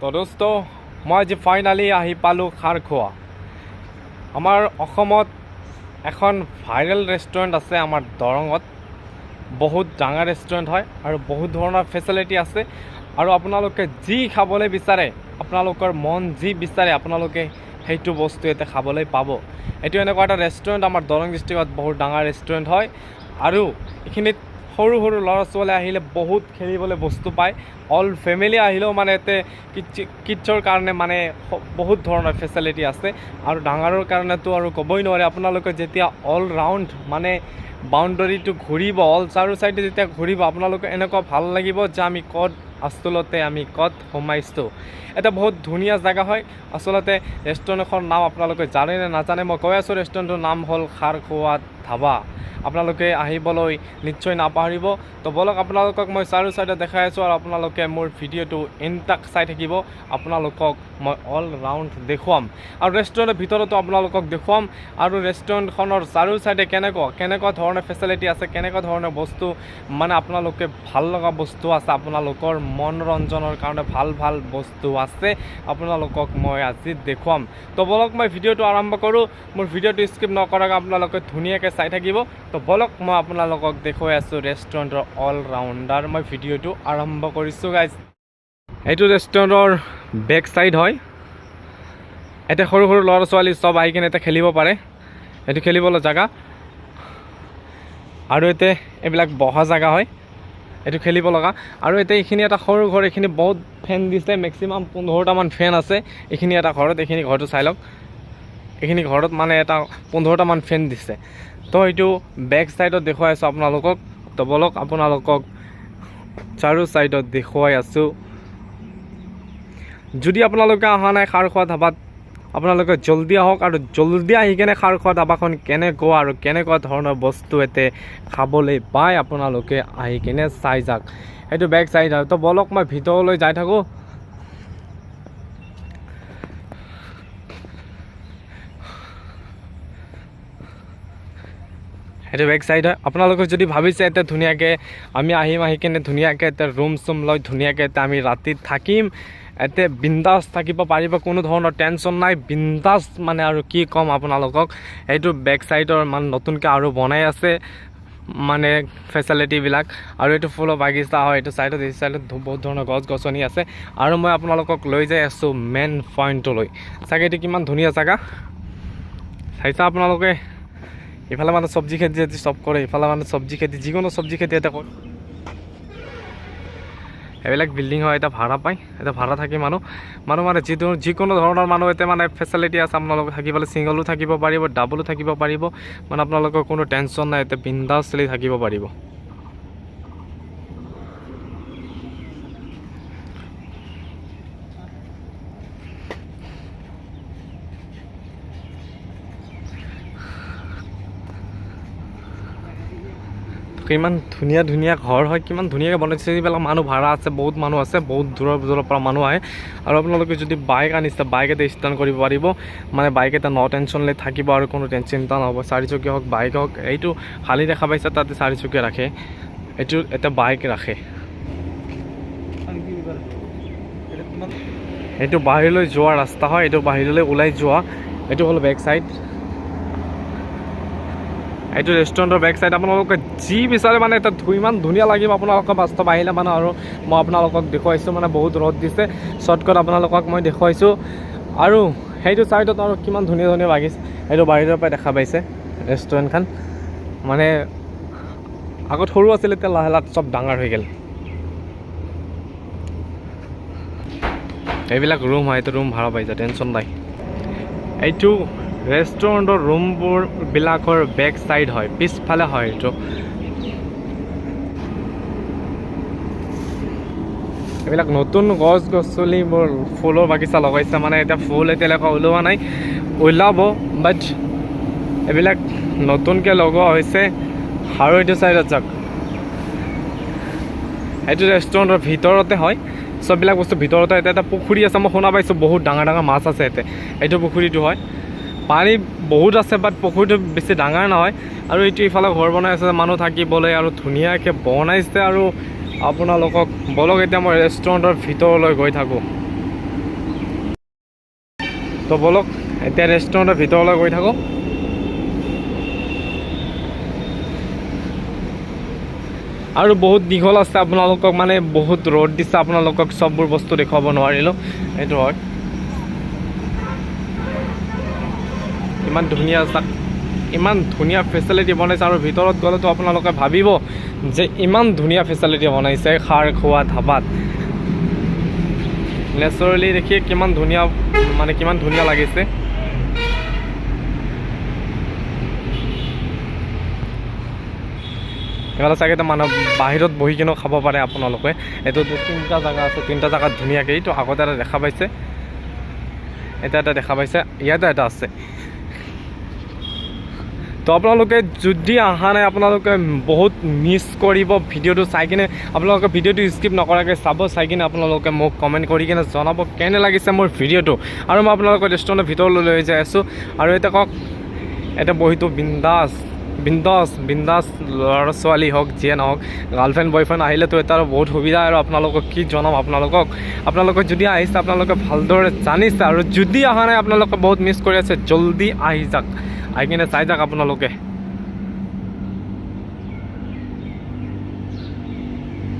তো দোস্ত, মই আজি ফাইনেলি আহি পালোঁ খাৰখোৱা। আমাৰ অসমত এখন ভাইৰেল ৰেষ্টুৰেণ্ট আছে আমাৰ দৰঙত। বহুত ডাঙৰ ৰেষ্টুৰেণ্ট হয় আৰু বহুত ধৰণৰ ফেচিলিটি আছে আৰু আপোনালোকে যি খাবলৈ বিচাৰে, আপোনালোকৰ মন যি বিচাৰে, আপোনালোকে সেইটো বস্তু ইয়াতে খাবলৈ পাব। এইটো এনেকুৱা এটা ৰেষ্টুৰেণ্ট, আমাৰ দৰং ডিষ্ট্ৰিক্টত বহুত ডাঙৰ ৰেষ্টুৰেণ্ট হয় আৰু এইখিনিত সৰু সৰু ল'ৰা ছোৱালী আহিলে বহুত খেলিবলৈ বস্তু পায়। অল ফেমিলি আহিলেও মানে ইয়াতে কিডছৰ কাৰণে মানে বহুত ধৰণৰ ফেচিলিটি আছে আৰু ডাঙৰৰ কাৰণেতো আৰু ক'বই নোৱাৰে। আপোনালোকে যেতিয়া অল ৰাউণ্ড মানে বাউণ্ডেৰীটো ঘূৰিব, অল চাৰো চাইডে যেতিয়া ঘূৰিব, আপোনালোকে এনেকুৱা ভাল লাগিব যে আমি ক'ত আচলতে আমি ক'ত সোমাইছোঁ। এটা বহুত ধুনীয়া জেগা হয় আচলতে। ৰেষ্টুৰেণ্টখনৰ নাম আপোনালোকে জানে নে নাজানে, মই কৈ আছোঁ। ৰেষ্টুৰেণ্টটোৰ নাম হ'ল খাৰখোৱা ধাবা। আপোনালোকে আহিবলৈ নিশ্চয় নাপাহৰিব। তো ব'লক, আপোনালোকক মই চাৰো চাইডে দেখাই আছোঁ আৰু আপোনালোকে মোৰ ভিডিঅ'টো ইনটাক চাই থাকিব। আপোনালোকক মই অল ৰাউণ্ড দেখুৱাম আৰু ৰেষ্টুৰেণ্টৰ ভিতৰতো আপোনালোকক দেখুৱাম আৰু ৰেষ্টুৰেণ্টখনৰ চাৰিও চাইডে কেনেকুৱা কেনেকুৱা ধৰণৰ ফেচিলিটি আছে, কেনেকুৱা ধৰণৰ বস্তু, মানে আপোনালোকে ভাল লগা বস্তু আছে, আপোনালোকৰ মনোৰঞ্জনৰ কাৰণে ভাল ভাল বস্তু আছে, আপোনালোকক মই আজি দেখুৱাম। তো ব'লক, মই ভিডিঅ'টো আৰম্ভ কৰোঁ। মোৰ ভিডিঅ'টো স্কিপ নকৰাকৈ আপোনালোকে ধুনীয়াকৈ চাই থাকিব। তো ব'লক, মই আপোনালোকক দেখুৱাই আছোঁ ৰেষ্টুৰেণ্টৰ অল ৰাউণ্ডাৰ। মই ভিডিঅ'টো আৰম্ভ কৰিছোঁ গাইজ। এইটো ৰেষ্টুৰেণ্টৰ বেক চাইড হয়। ইয়াতে সৰু সৰু ল'ৰা ছোৱালী চব আহি কিনে ইয়াতে খেলিব পাৰে। এইটো খেলিবলৈ জেগা আৰু ইয়াতে এইবিলাক বহা জেগা হয়, এইটো খেলিব লগা। আৰু এতিয়া এইখিনি এটা সৰু ঘৰ। এইখিনি বহুত ফেন দিছে, মেক্সিমাম 15টামান ফেন আছে এইখিনি এটা ঘৰত। এইখিনি ঘৰটো চাই লওক। এইখিনি ঘৰত মানে এটা 15টামান ফেন দিছে। তো এইটো বেক চাইডত দেখুৱাই আছোঁ আপোনালোকক। তো ব'লক, আপোনালোকক চাৰো চাইডত দেখুৱাই আছোঁ। যদি আপোনালোকে অহা নাই খাৰখোৱা ধাবাত, আপোনালোকে জল্দি আহক আৰু জল্দি আহি কেনে খাৰখোৱা ধাবাখন কেনেকুৱা আৰু কেনেকুৱা ধৰণৰ বস্তু ইয়াতে খাবলৈ পায়, আপোনালোকে আহি কেনে চাই যাওক। সেইটো বেক চাইড হয়। তো ব'লক, মই ভিতৰলৈ যাই থাকোঁ। সেইটো বেক চাইড হয়। আপোনালোকে যদি ভাবিছে এতিয়া ধুনীয়াকৈ আমি আহিম, আহি কেনে ধুনীয়াকৈ এতিয়া ৰুম চুম লৈ ধুনীয়াকৈ এতিয়া আমি ৰাতি থাকিম, ইয়াতে বিন্দাছ থাকিব পাৰিব, কোনো ধৰণৰ টেনশ্যন নাই, বিন্দাছ মানে আৰু কি ক'ম আপোনালোকক। এইটো বেক চাইডৰ মানে নতুনকৈ আৰু বনাই আছে মানে ফেচিলিটিবিলাক। আৰু এইটো ফুলৰ বাগিচা হয় এইটো চাইডত। এই চাইডত বহুত ধৰণৰ গছ গছনি আছে আৰু মই আপোনালোকক লৈ যাই আছোঁ মেইন পইণ্টলৈ। চাগে এইটো কিমান ধুনীয়া জেগা চাইছা আপোনালোকে। ইফালে মানে চব্জি খেতি চেতি চব কৰে, ইফালে মানে চব্জি খেতি, যিকোনো চব্জি খেতি ইয়াতে কৰে। এইবিলাক বিল্ডিং হয়, এতিয়া ভাড়া পায়, এতিয়া ভাড়া থাকি মানুহ মানুহ মানে যিটো যিকোনো ধৰণৰ মানুহ ইয়াতে মানে ফেচিলিটি আছে। আপোনালোকে থাকিবলৈ ছিংগলো থাকিব পাৰিব, ডাবলো থাকিব পাৰিব, মানে আপোনালোকৰ কোনো টেনশ্যন নাই, ইয়াতে বিন্দাছলি থাকিব পাৰিব। কিমান ধুনীয়া ধুনীয়া ঘৰ হয়, কিমান ধুনীয়াকৈ বনাইছে। এইবিলাক মানুহ ভাড়া আছে, বহুত মানুহ আছে, বহুত দূৰৰ দূৰৰ পৰা মানুহ আহে। আৰু আপোনালোকে যদি বাইক আনিছে, বাইক এটা ষ্টেণ্ড কৰিব পাৰিব, মানে বাইক এটা ন টেনশ্যনলৈ থাকিব আৰু কোনো চিন্তা নহ'ব। চাৰিচকীয়া হওক, বাইক হওক, এইটো খালী দেখা পাইছে, তাতে চাৰিচকীয়া ৰাখে, এইটো এটা বাইক ৰাখে। এইটো বাহিৰলৈ যোৱা ৰাস্তা হয়, এইটো বাহিৰলৈ ওলাই যোৱা। এইটো হ'ল বেক চাইড, এইটো ৰেষ্টুৰেণ্টৰ বেক চাইড। আপোনালোকে যি বিচাৰে মানে এটা ইমান ধুনীয়া লাগিব আপোনালোকৰ বাস্তৱ আহিলে মানে। আৰু মই আপোনালোকক দেখুৱাইছোঁ, মানে বহুত ৰ'দ দিছে, শ্বৰ্টকাট আপোনালোকক মই দেখুৱাইছোঁ। আৰু সেইটো চাইডত আৰু কিমান ধুনীয়া ধুনীয়া বাগিচা, সেইটো বাহিৰৰ পৰা দেখা পাইছে। ৰেষ্টুৰেণ্টখন মানে আগত সৰু আছিলে, এতিয়া লাহে লাহে চব ডাঙৰ হৈ গ'ল। এইবিলাক ৰুম হয়, এইটো ৰুম ভাড়া পাই যায়, টেনশ্যন নাই। এইটো ৰেষ্টুৰেণ্টৰ ৰুমবোৰ বিলাকৰ বেক চাইড হয়, পিছফালে হয় এইটো। এইবিলাক নতুন গছ গছনিবোৰ, ফুলৰ বাগিচা লগাইছে, মানে এতিয়া ফুল এতিয়ালৈকে ওলোৱা নাই, ওলাব, বাট এইবিলাক নতুনকৈ লগোৱা হৈছে। আৰু এইটো চাইডত যাওক, এইটো ৰেষ্টুৰেণ্টৰ ভিতৰতে হয়, চববিলাক বস্তু ভিতৰতে। এতিয়া এটা পুখুৰী আছে, মই শুনা পাইছোঁ বহুত ডাঙৰ ডাঙৰ মাছ আছে ইয়াতে। এইটো পুখুৰীটো হয়, পানী বহুত আছে, বাট পুখুৰীটো বেছি ডাঙৰ নহয়। আৰু এইটো ইফালে ঘৰ বনাই আছে মানুহ থাকিবলৈ আৰু ধুনীয়াকৈ বনাইছে। আৰু আপোনালোকক ব'লক, এতিয়া মই ৰেষ্টুৰেণ্টৰ ভিতৰলৈ গৈ থাকোঁ। তো ব'লক এতিয়া ৰেষ্টুৰেণ্টৰ ভিতৰলৈ গৈ থাকোঁ। আৰু বহুত দীঘল আছে, আপোনালোকক মানে বহুত ৰ'দ দিছে, আপোনালোকক চববোৰ বস্তু দেখুৱাব নোৱাৰিলোঁ। এইটো হয় ইমান ধুনীয়া, ইমান ধুনীয়া ফেচিলিটি বনাইছে। আৰু ভিতৰত গ'লেতো আপোনালোকে ভাবিব যে ইমান ধুনীয়া ফেচিলিটি বনাইছে খাৰখোৱা ধাবাত। নেচাৰেলি দেখি কিমান ধুনীয়া, মানে কিমান ধুনীয়া লাগিছে। এইফালে চাগে মানুহ বাহিৰত বহি কিনেও খাব পাৰে আপোনালোকে। এইটো তিনিটা জেগা আছে, তিনিটা জেগাত ধুনীয়াকৈ। এইটো আগতে এটা দেখা পাইছে, এটা এটা দেখা পাইছে, ইয়াতে এটা আছে। তো আপোনালোকে যদি অহা নাই আপোনালোকে বহুত মিছ কৰিব। ভিডিঅ'টো চাই কিনে আপোনালোকে ভিডিঅ'টো স্কিপ নকৰাকৈ চাব, চাই কিনে আপোনালোকে মোক কমেণ্ট কৰি কিনে জনাব কেনে লাগিছে মোৰ ভিডিঅ'টো। আৰু মই আপোনালোকৰ ৰেষ্টুৰেণ্টৰ ভিতৰলৈ লৈ যাই আছোঁ। আৰু এতিয়া কওক, এতিয়া বহিতো বিন্দাছ বিন্দাছ বিন্দাছ ল'ৰা ছোৱালী হওক যিয়ে নহওক, গাৰ্লফ্ৰেণ্ড বয়ফ্ৰেণ্ড আহিলেতো এটা আৰু বহুত সুবিধা। আৰু আপোনালোকক কি জনাম, আপোনালোকক যদি আহিছে আপোনালোকে ভালদৰে জানিছে, আৰু যদি অহা নাই আপোনালোকে বহুত মিছ কৰি আছে, জল্দি আহি যাওক, আহি কিনে চাই যাওক আপোনালোকে।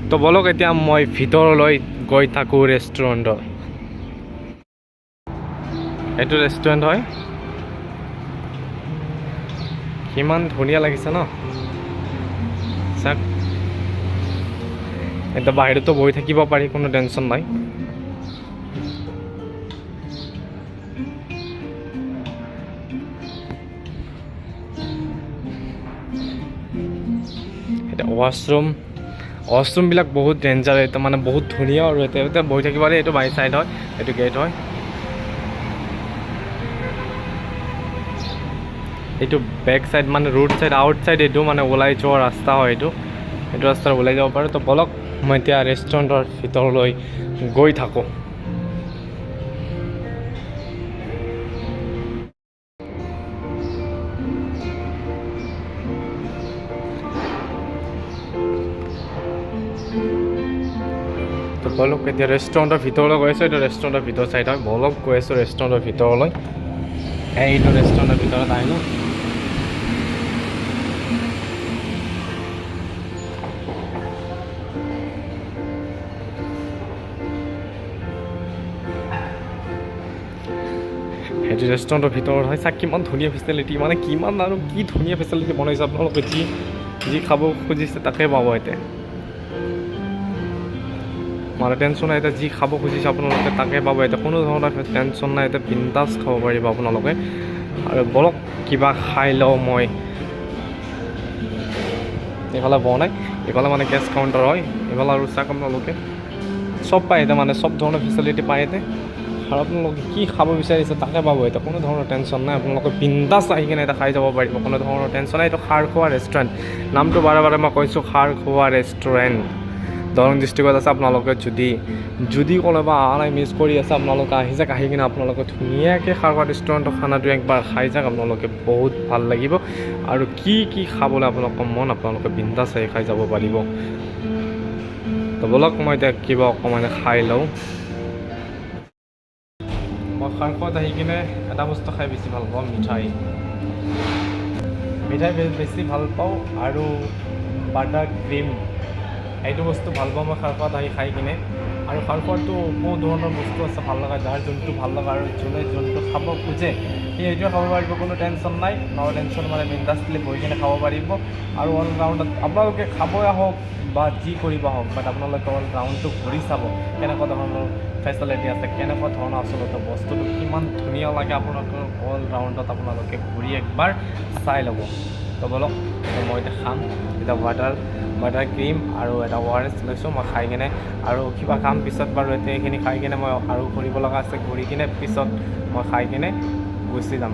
তো ব'লক এতিয়া মই ভিতৰলৈ গৈ থাকোঁ ৰেষ্টুৰেণ্টৰ। এইটো ৰেষ্টুৰেণ্ট হয়, কিমান ধুনীয়া লাগিছে ন। চাওক এতিয়া বাহিৰতো বহি থাকিব পাৰি, কোনো টেনশ্যন নাই। এতিয়া ৱাছৰুমবিলাক বহুত ডেঞ্জাৰ, এতিয়া মানে বহুত ধুনীয়া। আৰু এতিয়া বহি থাকিব পাৰি। এইটো বাই চাইড হয়, এইটো গেট হয়, এইটো বেক চাইড মানে ৰোড চাইড, আউট চাইড, এইটো মানে ওলাই যোৱা ৰাস্তা হয়, এইটো ৰাস্তাত ওলাই যাব পাৰোঁ। তো ব'লক মই এতিয়া ৰেষ্টুৰেণ্টৰ ভিতৰলৈ গৈ থাকোঁ। তো ব'লক এতিয়া ৰেষ্টুৰেণ্টৰ ভিতৰলৈ গৈ আছোঁ। এইটো ৰেষ্টুৰেণ্টৰ ভিতৰ চাইড হয়। ব'লক গৈ আছোঁ ৰেষ্টুৰেণ্টৰ ভিতৰলৈ। এইটো ৰেষ্টুৰেণ্টৰ ভিতৰত আহিলোঁ। সেইটো ৰেষ্টুৰেণ্টৰ ভিতৰত হয়। চাওক কিমান ধুনীয়া ফেচিলিটি, মানে কিমান আৰু কি ধুনীয়া ফেচিলিটি বনাইছে। আপোনালোকে যি যি খাব খুজিছে তাকে পাব এতিয়া, মানে টেনশ্যন নাই। এতিয়া যি খাব খুজিছে আপোনালোকে তাকে পাব এতিয়া, কোনো ধৰণৰ টেনশ্যন নাই। এতিয়া বিন্দাছ খাব পাৰিব আপোনালোকে। আৰু ব'লক কিবা খাই লওঁ মই। এইফালে বনাই, এইফালে মানে কেছ কাউণ্টাৰ হয়। এইফালে আৰু চাওক আপোনালোকে চব পায় এতিয়া, মানে চব ধৰণৰ ফেচিলিটি পায় এতিয়া। আৰু আপোনালোকে কি খাব বিচাৰিছে তাকে পাব এতিয়া, কোনো ধৰণৰ টেনশ্যন নাই। আপোনালোকে বিন্দাছ আহি কিনে এতিয়া খাই যাব পাৰিব, কোনো ধৰণৰ টেনশ্যন নাই। এইটো খাৰখোৱা ৰেষ্টুৰেণ্ট, নামটো বাৰে বাৰে মই কৈছোঁ, খাৰখোৱা ৰেষ্টুৰেণ্ট দৰং ডিষ্ট্ৰিক্টত আছে। আপোনালোকে যদি কোনোবা অহা নাই, মিছ কৰি আছে, আপোনালোকে আহি যাওক। আহি কিনে আপোনালোকে ধুনীয়াকৈ খাৰখোৱা ৰেষ্টুৰেণ্টৰ খানাটো একবাৰ খাই যাওক, আপোনালোকে বহুত ভাল লাগিব। আৰু কি কি খাবলৈ আপোনালোকৰ মন, আপোনালোকে বিন্দাছ আহি খাই যাব পাৰিব। তো ব'লক মই এতিয়া কিবা অকণমান খাই লওঁ। মই খাৰখোৱাত আহি কিনে এটা বস্তু খাই বেছি ভাল পাওঁ, মিঠাই। মিঠাই বেছি ভাল পাওঁ আৰু বাটাৰ ক্ৰীম, এইটো বস্তু ভাল পাওঁ মই খাৰখোৱাত আহি খাই কিনে। আৰু খাৰখোৱাতো বহুত ধৰণৰ বস্তু আছে ভাল লগা, যাৰ যোনটো ভাল লগা আৰু যোনে যোনটো খাব খোজে সি সেইটোৱে খাব পাৰিব, কোনো টেনশ্যন নাই। ন' টেনশ্যন, মানে বিন্দাছলি বহি কিনে খাব পাৰিব। আৰু অল ৰাউণ্ডত আপোনালোকে খাবই আহক বা যি কৰিব আহক, বাট আপোনালোকে অল ৰাউণ্ডটো ঘূৰি চাব কেনেকুৱা ধৰণৰ ফেচিলিটি আছে, কেনেকুৱা ধৰণৰ আচলতে বস্তুটো কিমান ধুনীয়া লাগে। আপোনালোকৰ অল ৰাউণ্ডত আপোনালোকে ঘূৰি একবাৰ চাই ল'ব। তো ব'লক মই এতিয়া খাম। এতিয়া বাটাৰ ক্ৰীম আৰু এটা ORS লৈছোঁ মই খাই কিনে। আৰু কিবা খাম পিছত বাৰু, এতিয়া এইখিনি খাই কিনে মই আৰু ঘূৰিব লগা আছে, ঘূৰি কিনে পিছত মই খাই কিনে গুচি যাম।